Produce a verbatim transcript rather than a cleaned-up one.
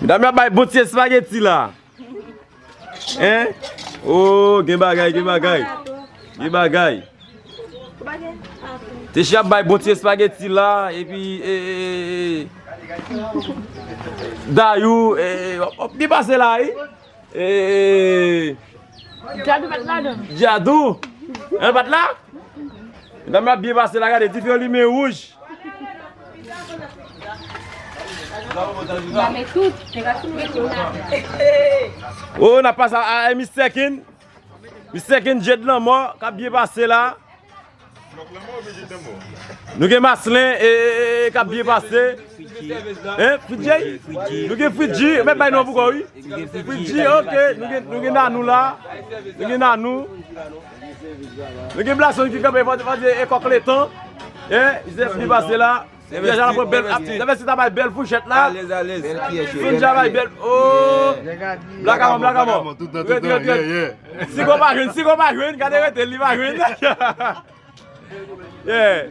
Medam yo ap bay bon ti espageti la. Hein? Oh, gen bagay, gen bagay. Gen bagay. Techi ap bay bon ti espageti la, epi, e, e, e, e, Dayou, e, e, w ap byen pase la, wi. E, e, e. Djadou pa t ladan. Djadou? L pa t la? Medam yo ap byen pase la, gade, dife yo limen wouj. Oh, n ap pase a, a Mister Ken. Mister Ken Jed Lanmò, k ap byen pase la. Nou gen Maslin, e, e, e, k ap byen pase. Hein, Fridjey? Nou gen Fridji, mèt bay non pou kò, wi. Fridji, ok, nou gen, nou gen Nanou la. Nou gen Nanou. Nou gen Blason ki kanpe, fò, fò di, e kòk letan. Hein, misye ap byen pase la. Pyèj la pran bèl, ap, Dèvèsi ta bay bèl fouchèt la. Alèz, alèz. Fouchèt la bay bèl. Oh. Black Amon, Black Amon. Tout nan tout nan, yeah, yeah. Sigo pa jwenn, Sigo pa jwenn, gade rete, li pa jwenn. Yeah.